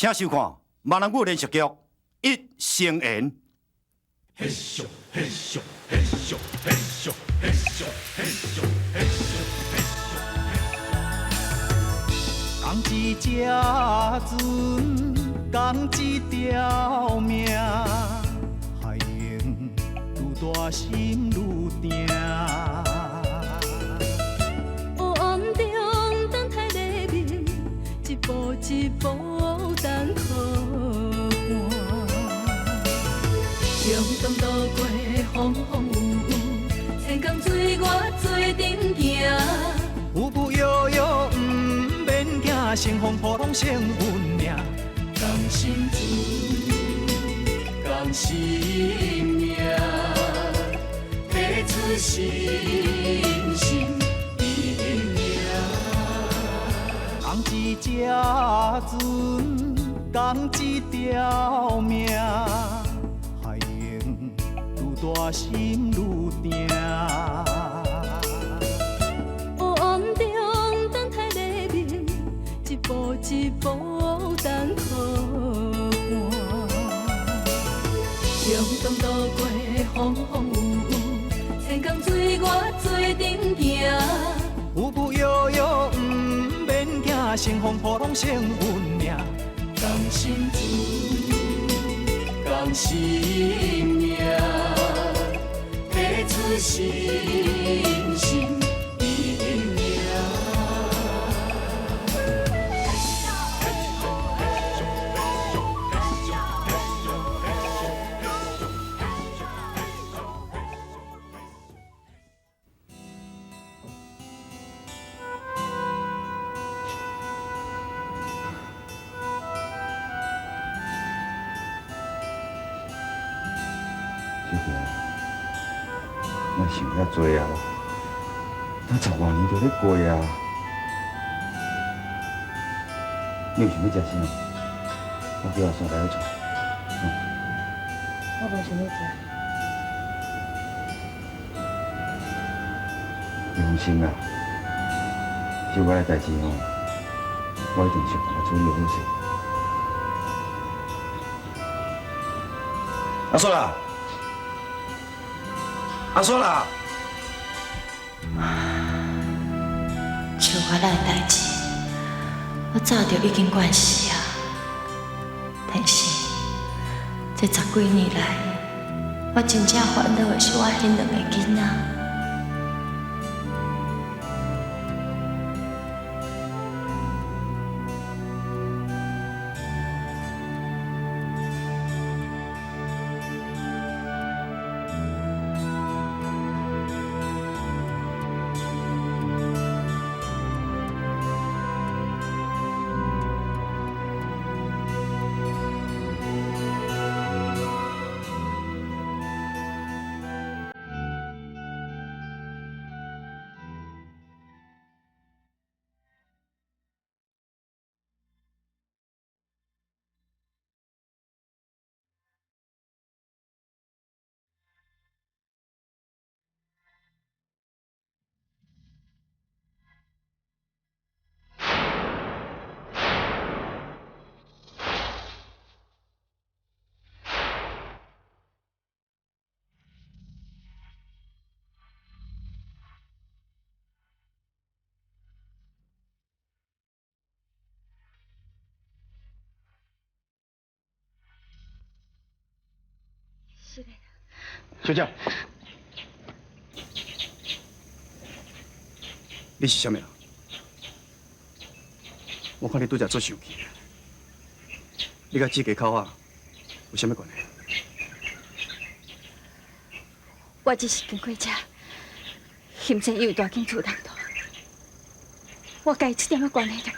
請收看闽南語連續劇《一生緣》。仝一隻船，仝一條命，海浪愈大心愈定。黑暗中等待黎明，一步一步等靠岸。勇敢渡过风风雨雨，千江水我做阵行。有无摇摇毋免惊，乘风破浪胜运命。仝心船，仝心命，彼此心心意命。仝一隻船，仝一條命，海浪愈大心愈定。黑暗中等待黎明，一步一步等靠岸。勇敢渡过风风雨雨，千江水我做阵行。有无摇摇毋免惊，乘风破浪胜运命。仝心船，仝心命，彼此心心意命。小平，莫想遐濟啊！咱十外年就咧過啊！你有想欲食啥？我叫阿山來去煮。我無想欲食。你放心啦，小我的代誌吼，我一定想辦法處理好勢。阿叔啦，阿叔啦！像我的代誌，我早就已經慣勢啊。但是這十幾年來，我真正煩惱的是我彼兩个囡仔。小姐，你是啥物人？我看你拄才足生氣的，你佮這家口仔有啥物關係？我只是經過這，欣生伊有大間厝通住，我佮伊一點仔關係都無。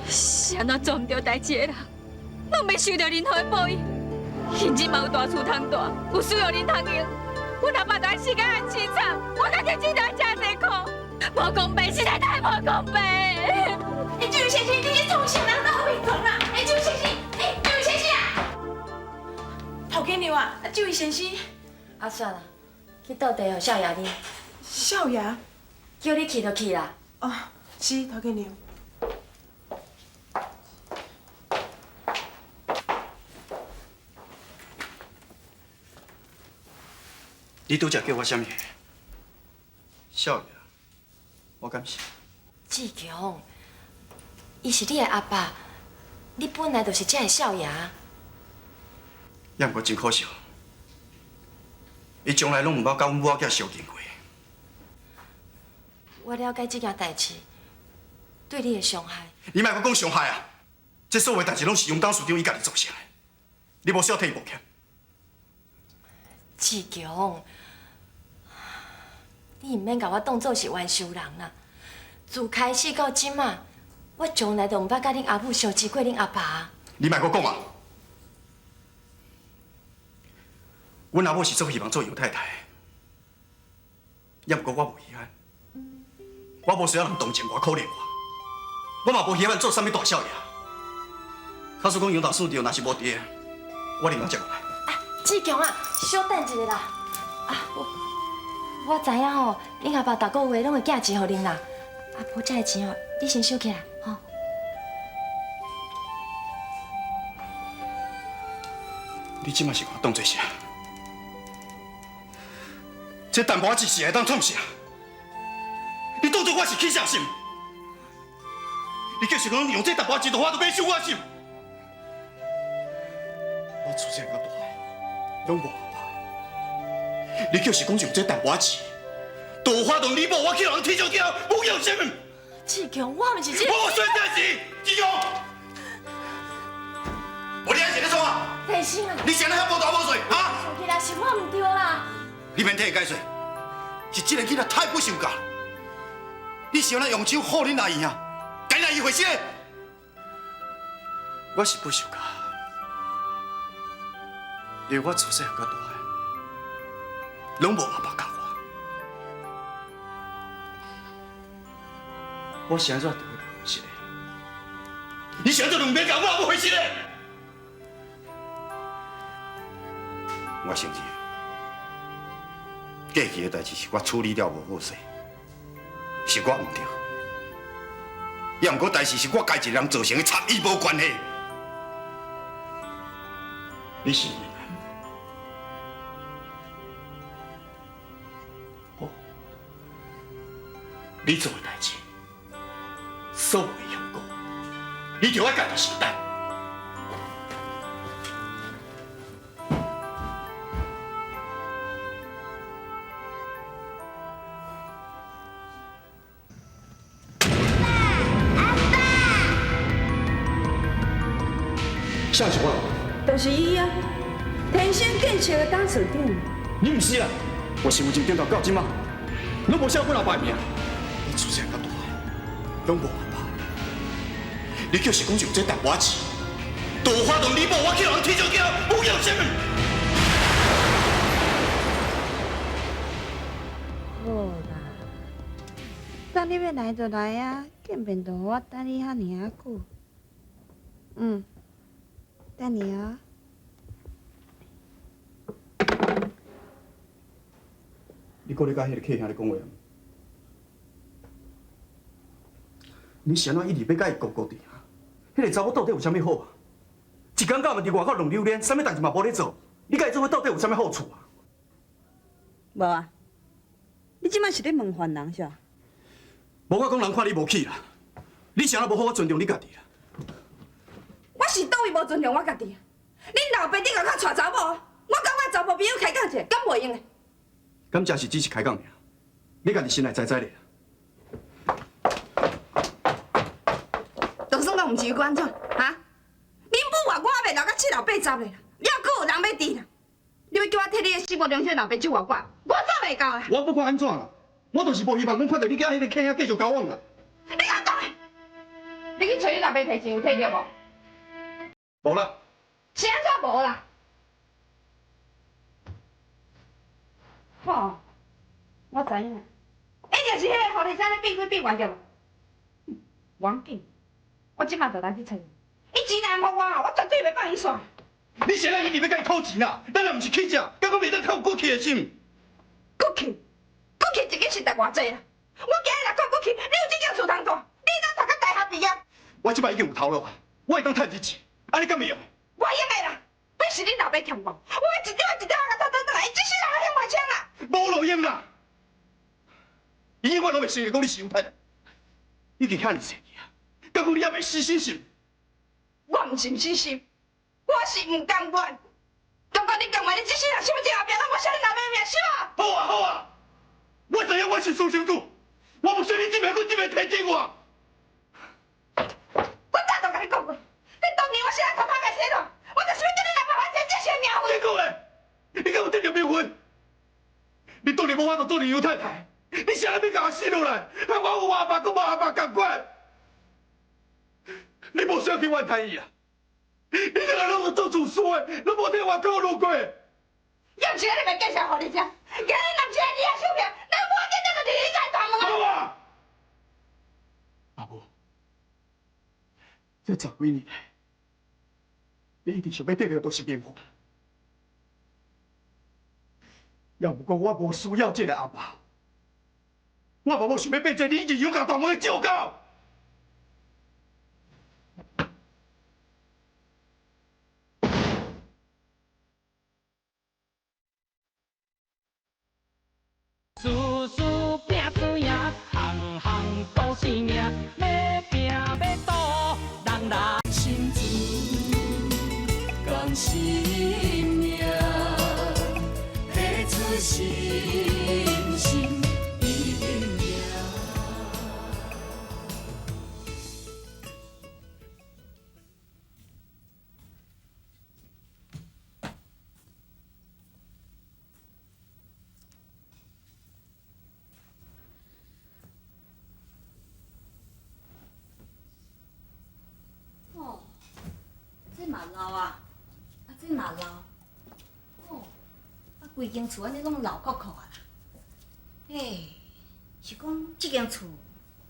是按怎做毋對代誌的人，攏袂受著任何的報應。現今嘛有大厝通住，有使用人通用，阮阿爸就愛死甲遐淒慘，我家己真正誠濟苦，無公平，實在太無公平。欸，周先生，你去創啥人到病床啦？欸，周先生，欸，周先生啊！金娘啊，啊，这位先生。啊，算啦，去倒茶予少爷啉。少爷？叫你去就去啦。哦，是，陶金娘。你拄才叫我啥物？少爷，我敢是？志强，伊是你的阿爸，你本来就是这的少爷。也毋过真可惜，伊从来拢毋捌佮阮母仔囝相见过。我了解这件代志对你的伤害。你莫阁讲伤害啊！这所有代志拢是杨董事长伊家己造成的，你无需要替伊抱歉。志强，你毋免共我当做是冤仇人啦。自开始到这马，我从来都毋捌佮恁阿母相持过恁阿爸。你莫阁讲啊！阮阿母是足希望做杨太太的，也毋过我无稀罕，我无需要人同情我、可怜我，我嘛无稀罕做啥物大少爷。假使讲杨董事长若是无伫，我另外再过来。啊，志强啊，小等一下啦！啊，我知影吼，恁阿爸逐个月拢会寄钱予恁啦。啊，无这个钱哦，你先收起来，吼。你这马是我当做啥？这淡薄仔一时会当创啥？你当作我是起啥心？你就是讲用这淡薄仔钱，就法度买收我心？我出世到大，拢无阿爸。你就是讲用这淡薄仔钱，就法度弥补我去予人踢足了，无用心。志强，我毋是这。我说这是志强，无你还是咧创啊？提醒啊！你是按怎遐无大无细啊？想起来是我毋对啦。你免替伊解释，是这个囡仔太不受教。你是按怎用手唬恁阿姨啊？共恁阿姨回心的。我是不受教，因为我自细汉到大汉，拢无阿爸教我。我是按怎就欲共回心的？你是按怎就毋免共我阿母回心的？我承认，过去的代志是我处理了无好势，是我毋对。也毋过代志是我家一个人造成的，插伊无关系。你承认？好，你做的代志，所有的后果，你就爱家己承担。啥是我？就是伊啊，天生建设的董事长。你毋是啊？我身份证顶头到这马，拢无写阮阿爸的名。你出世到大，拢无阿爸。你就是讲用这淡薄仔钱，就发动你某我去予人踢足了，无用啥物？好啦，等你欲来就来啊，见面就予我等你遐尔仔久。嗯。等你啊！你阁咧佮彼个客兄咧讲话？你是按怎一直欲佮伊勾勾搭啊？彼个查某到底有啥物好啊？一工到晚伫外口弄榴莲，啥物代志嘛无咧做。你佮伊做伙到底有啥物好处啊？无啊！你这摆是咧问犯人是？无我讲人看你无气啦，你是按怎无好好尊重你家己啦？我是佗位无尊重我家己啊？恁老爸你共我娶查某，我佮我查某朋友开讲者，敢袂用的？敢真是只是开讲尔？你家己心内知知咧。就算讲毋是，又按怎？哈？恁母话我还袂老到七老八十咧，还阁有人欲治啦？你欲叫我替你的生活中心老爸手外挂，我做袂到啊！我不管按怎啦，我就是无希望讲看著你佮彼个客兄继续交往啦。你敢讲的？你去揣你老爸提钱有提著无？无啦。是按怎无啦？吼，我知影，一定是彼个胡丽珊咧变鬼变怪对无？无要紧，我这马就来去揣伊。伊钱若予我，我绝对袂放伊煞。你是按怎一直欲共伊讨钱啊？咱若毋是乞食，敢阁袂当较有骨气的心？骨气，骨气一支是值偌济啦？我今日若讲骨气，你有这间厝通住，你当读到大学毕业？我这摆已经有头路啊，我会当趁这钱，按呢敢袂用？我用的啦，彼是恁老爸欠我，我一张一张共讨转来，伊这世人还还清啦。无路用啦！伊永远拢袂承认讲你是犹太人，已经遐尔济年啊，敢讲你犹未死心是？我毋是毋死心，我是毋甘愿。感觉你甘愿，你这世人身份证后壁拢无写恁老爸名，是无？好啊好啊，我知影我是私生子，我无需你这边阁这边提醒我。我早就共你讲过，你当年我是按头壳共洗落，我就是欲叫你老爸还清这些名分。结果咧，你敢有这条名分？你当年无法度做你尤太太，你啥人欲共我死落来？害我有阿爸，阁无阿爸仝款。你无需要去怨叹伊啊！你两个拢是做自私的，拢无替我考虑过。要毋是你袂介绍予你听，今日若毋是你遐相拼，咱无见得就伫你家大门啊！阿母，这十几年来，你一直想欲得著都是名分。犹毋过我无需要这个阿爸，我嘛无想欲变做你日用共大门的照狗。事事拼输赢，项项赌性命，欲拼欲赌，人人心自甘心命，彼此心心意赢。哦，这嘛老啊，啊这嘛老，哦，啊规间厝按呢拢老扣扣啊啦。欸，是讲这间厝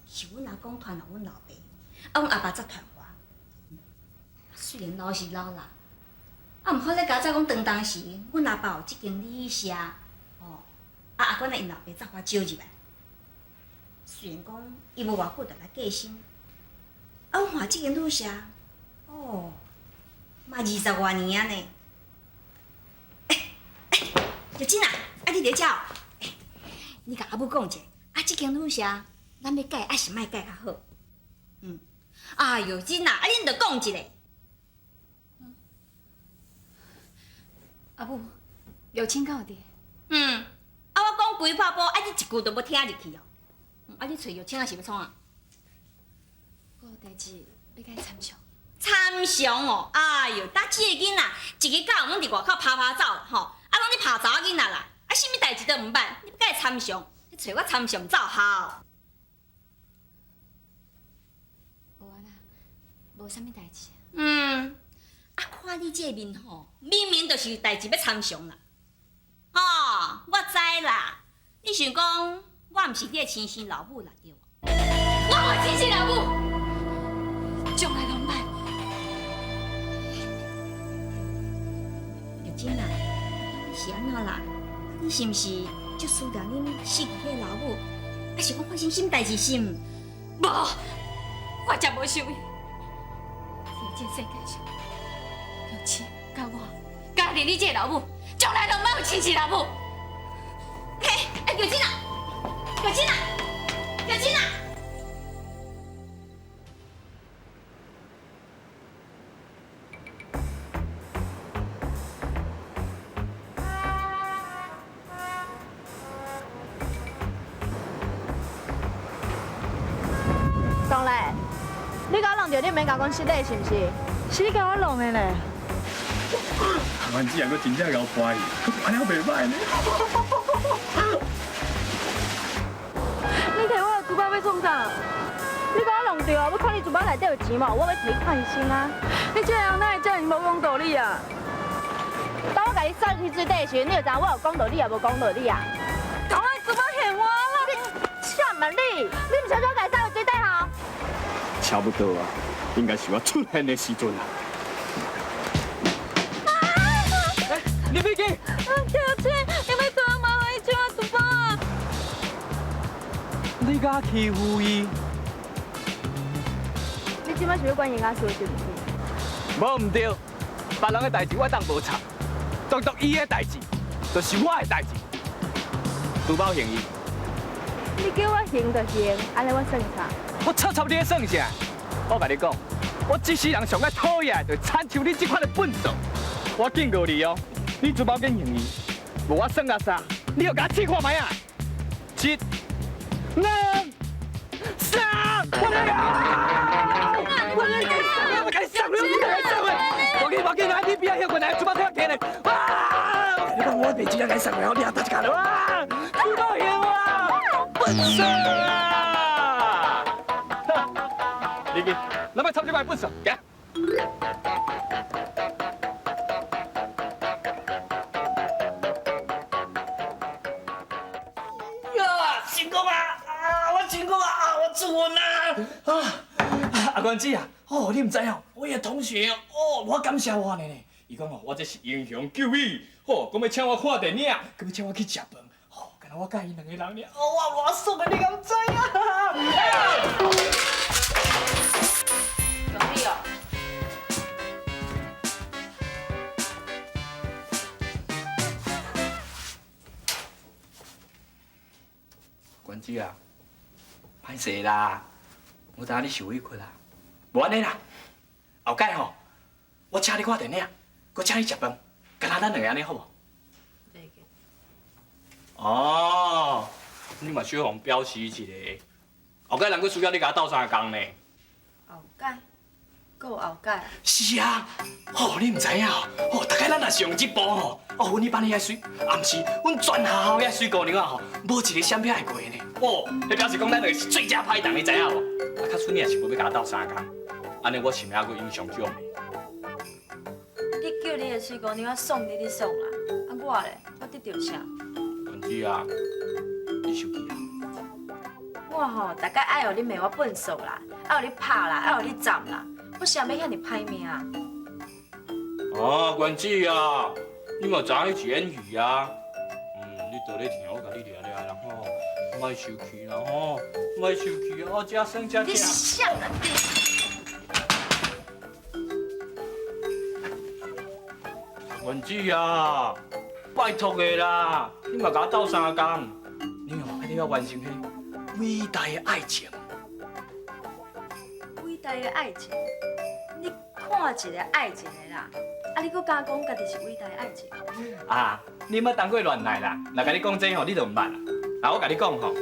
是阮阿公传予阮老爸，啊阮阿爸才传我。虽然老是老啦，啊毋过咧加早讲当当时，阮阿爸有这间旅社，哦，啊阿管咧𪜶老爸才予我招入来。虽然讲伊无偌久就来过身，啊阮看这间旅社，哦，嘛20外年啊呢。欸欸，玉珍啊，啊你伫遮哦？欸，你共阿母讲一下，啊这间旅社咱欲改抑是莫改较好？嗯，哎哟，珍啊，啊恁著讲一下。阿母，玉清敢有伫？嗯，啊我讲规破波，啊你一句都无听入去哦。啊你揣玉清啊是欲创啊？我有代志欲共伊参详。参详哦，哎哟，搭这个囡仔，一日到晚拢伫外口趴趴走吼，啊拢咧拍查某囡仔啦，啊啥物代志都毋捌，你欲共伊参详，你揣我参详奏效。无啊啦，无啥物代志。嗯，啊看你这个面吼，明明就是有代志欲参详啦。吼，我知啦，你想讲我毋是你的亲生老母啦，对无？我无亲生老母，从来拢毋捌。玉珍啊，你是按怎啦？你是毋是足思念恁死去的老母？啊是讲发生啥物代志是毋？无，我才无想伊。这世界上，玉清佮我，佮连你这个老母，从来拢毋捌有亲生老母。嘿，欸，玉珍啊，玉珍啊，玉珍啊！当然，你共我弄著，你毋免共我讲失礼是毋是？是你共我弄的咧。阮姊还阁真正𠢕欢喜，阁玩了袂歹呢。你提我的珠宝欲创啥？你共我弄著啊！欲看你珠宝内底有钱无？我欲替你看医生啊！你这样哪会遮尔无讲道理啊？当我共你送去水底的时阵，你就知影我有讲道理抑无讲道理啊？讲我珠宝还我啦！你啥嘛你？你毋是叫我共你送去水底吼？差不多啊，应该是我出现的时阵啊。啊！你敢欺负伊？你这摆是欲管营养师是毋是？无毋对，别人的代志我当无插，独独伊的代志，就是我的代志。珠宝行伊。你叫我行就行，按呢我算啥？我插插你咧算啥？我共你讲，我这世人上爱讨厌的，就亲像你这款的笨手。我警告你哦，你珠宝紧还伊，无我算阿三，你就共我试看觅啊！一、两、三，我来啊！我来给送，我给送，我给送的。无紧无紧，来你边仔休困来，珠宝退起来。哇！我讲我袂真正给送的，你也搭一架哇！珠宝还我，笨手啊！你去，咱莫插这块笨手，行。成功啊！啊，我成功啊！啊，我出运啊！啊，阿关子啊，哦，你毋知哦，我个同学哦，偌感谢我呢。伊讲哦，我这是英雄救美，吼，讲欲请我看电影，阁欲请我去食饭，吼，敢若我佮伊两个人尔，哦，我偌爽的，你敢知啊？兄弟哦。关子啊，歹势啦，我知影你受委屈啦，无按呢啦，后摆吼，我请你看电影，阁请你食饭，干焦咱两个按呢好无？哦，你嘛小予表示一下，后摆人阁需要你共我斗相共呢。后摆，阁有后摆？是啊，哦，你毋知影哦，哦，大概咱若是用这步吼，哦，阮彼班遐媠，啊，毋是，阮全学校遐媠姑娘啊吼，无一个闪避会过的呢。哦，彼表示讲咱两个是最佳拍档，你知影无？啊，假使你若是无欲共我斗相共，按呢我是毋是犹阁英雄救美？你叫你的媠姑娘爽你，你爽啦，啊我咧，我得著啥？关子啊，你生气啊？我吼，大概爱予你骂我笨手啦，爱予你拍啦，爱予你斩啦，我啥欲遐尔歹命啊？啊，关子啊，你嘛知影你是演戏啊？嗯，你倒咧听，我共你掠掠，然后莫生气啦吼，莫生气啊，这酸这你啥啊你？关子啊，拜托的啦，你嘛共我斗相共，你哦爱你要完成彼伟大的爱情。伟大的爱情，你看一个爱一个啦，啊你阁敢讲家己是伟大的爱情？啊，你毋捌谈过恋爱啦？若共你讲这吼，你就毋捌啦。啊，我共你讲吼，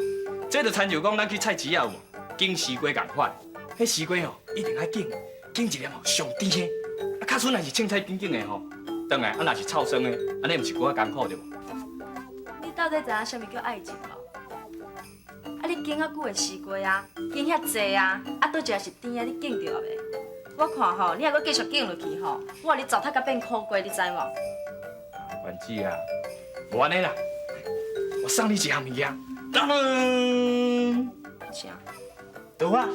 这就亲像讲咱去菜市仔有无？拣西瓜仝款，彼西瓜吼一定爱拣，拣一粒吼上甜的。啊，假使若是凊彩拣拣的吼，转来啊若是臭酸的，按呢毋是阁较艰苦对无？你到底知影啥物叫爱情无？啊，你拣遐久的西瓜啊，拣遐济啊，啊，佗一个是甜的，你拣著啊未？我看吼，你若阁继续拣落去吼，我予你糟蹋甲变苦瓜，你知无？关子啊，无按呢啦，我送你一项物件，当当。啥？刀啊！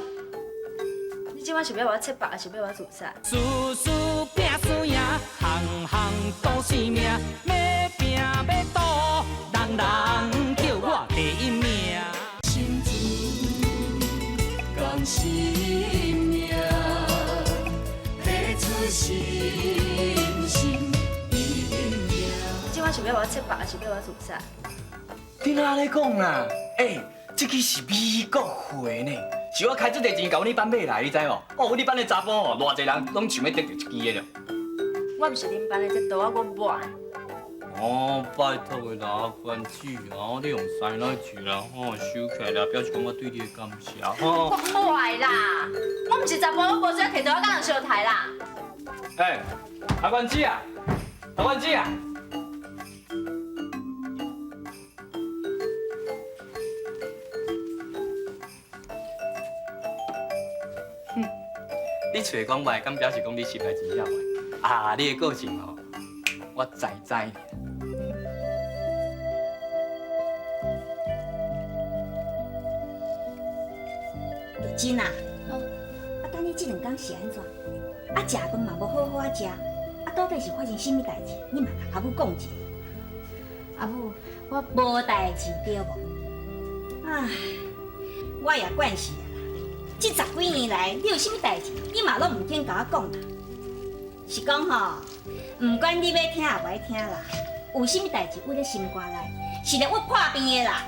你这摆是欲予我切腹，抑是欲予我自杀？事事拼输赢，项项赌性命，欲拼欲赌，人人叫我第一名。心存共心命，提出信心你这摆是欲予我切腹，抑是欲予我自杀？你哪咧讲啦？欸，这支是美国货呢，是我开这块钱共阮彼班买来，你知无？哦，阮彼班的查埔吼，偌济人拢想欲得著一支的了。我毋是恁班的，这刀仔我无爱。哦，拜托的啦，关子啊，你用师奶钱啦，吼，收起来啦，表示讲我对你的感谢吼。我无爱啦，我毋是查埔，我无需要提刀仔佮人相刣啦。欸，阿关子啊，阿关子啊。哼，你嘴讲歹，敢表示讲你心内真正歹？啊，你的个性吼，我知知。玉珍啊，啊，等你这两工是按怎？啊，食饭嘛无好好仔食，啊，到底是发生啥物代志？你嘛共阿母讲一下。阿母，我无代志对无？唉，我也慣勢啊啦。這十幾年來，你有啥物代誌，你嘛攏毋肯共我講啦。是講吼，毋管你欲聽抑無愛聽啦，有啥物代誌蘊咧心肝內，是咧鬱破病的啦。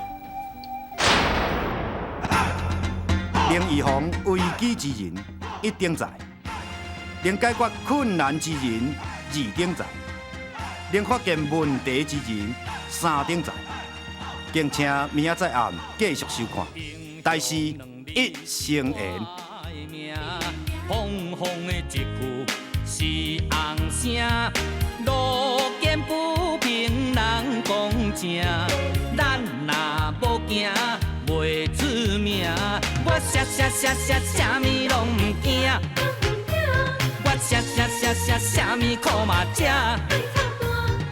能預防危機之人，一等在；能解決困難之人，二等在；能發現問題之人，三等在。敬請明仔載暗繼續收看，大師一生緣。風風的一句是紅聲，路見不平人講正，咱若無驚袂出名，我啥啥啥啥啥物攏毋驚，我啥啥啥啥啥物苦嘛食，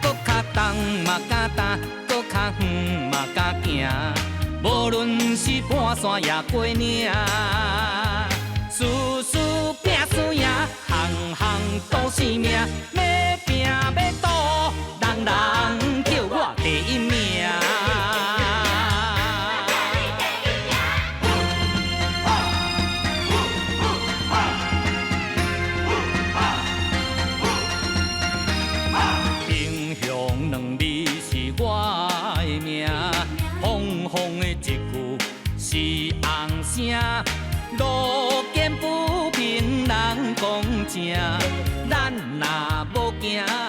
閣較重嘛敢擔，閣較遠嘛敢行，無論是盤山抑過嶺，事事拼輸贏，項項賭性命，欲拼欲賭，人人叫我第一名。英雄兩字是我的名，風風的一句是紅聲，路見不平人講正，咱若無驚。